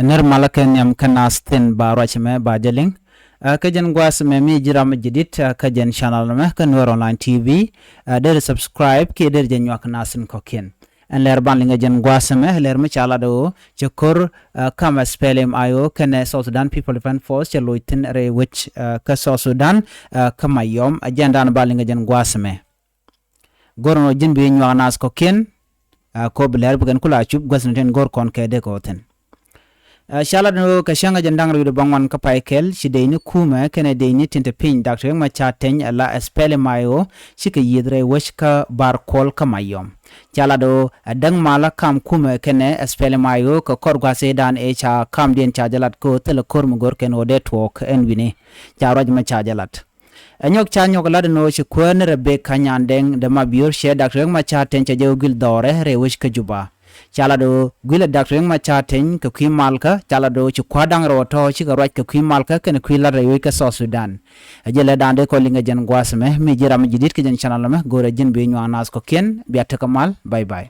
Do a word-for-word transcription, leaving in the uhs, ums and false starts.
Nir malä kɛ nhiam kä nath thi̱n ba ruac mɛ ba jɛ liŋ. Kä jɛn gua̱a̱th mɛ mi ji̱ ram mi ji̱ di̱t kä jɛn channel mɛ kä Nuer Online T V. Deri subscribe kiɛ deri jɛ nyuak nath thi̱n kɔ̱kiɛn. Ɛn lɛr ban liŋ ɛ jɛn gua̱a̱th mɛ lɛr mi ca lat ɣöö cɛ ko̱r kam SPLM-IO kɛnɛ South Sudan People Defense Force cɛ loc thi̱n rɛy wec kä South Sudan kä Mayom. Ɛ jɛn dan ba liŋ ɛ jɛn gua̱a̱th mɛ. Go̱r nɔ ji̱n bi nyuak nath kɔ̱kiɛn. Ko bi lɛr bi kɛn kula cup gua̱th ni tin go̱r kɔn kɛ dee kɛ wä thi̱n. Ca lat ni ɣöö kɛ cäŋ ɛ jɛn da̱ŋ rɛw wi̱cdɛ bäŋuan kä pay kɛl ci dey ni kumɛ kɛnɛ dey ni tin te piny Doctor Riek Machar Teny ala SPLM-IO cikɛ yieth rɛy wec kä Bar Kuɔl kä Mayom. Ca lat ɣöö ɛ däŋ malä kam kumɛ kɛnɛ SPLM-IO kɛ kɔr gua̱th ëëdan ëë ca kamdiɛn ca jɛ lat kä ɣöö thilɛ ko̱r mi go̱r kɛn ɣöö dee tuɔɔk ɛn wi̱ni. Ca ruac mɛ ca jɛ lat. Ɛ nyɔk ca nyɔk lat ɛn ɣöö ci kuäär ni Rebecca Nyandɛŋ de Mabior cɛ Doctor Riek Machar Teny cɛ jɛ wä guil dhɔrɛ rɛy wec kä Juba. Ca lat ɣöö guilɛ Doctor Riek Machar Teny kɛ kui̱ malkä, ca lat ɣöö ci kua̱r da̱ŋ rɛw ɛ tɔ̱ cikɛ ruac kɛ kui̱ malkä kɛnɛ kui̱ lat rɛy wec kä South Sudan. Ɛ jɛ lɛ da̱a̱n dee kɔ liŋ ɛ jɛn gua̱a̱th mɛ mi ji̱ ram mi ji̱ di̱t kä jɛn channel mɛ go̱o̱rɛ ji̱n bi nyuak nath kɔ̱kiɛn bia tekɛ mal. Bye bye.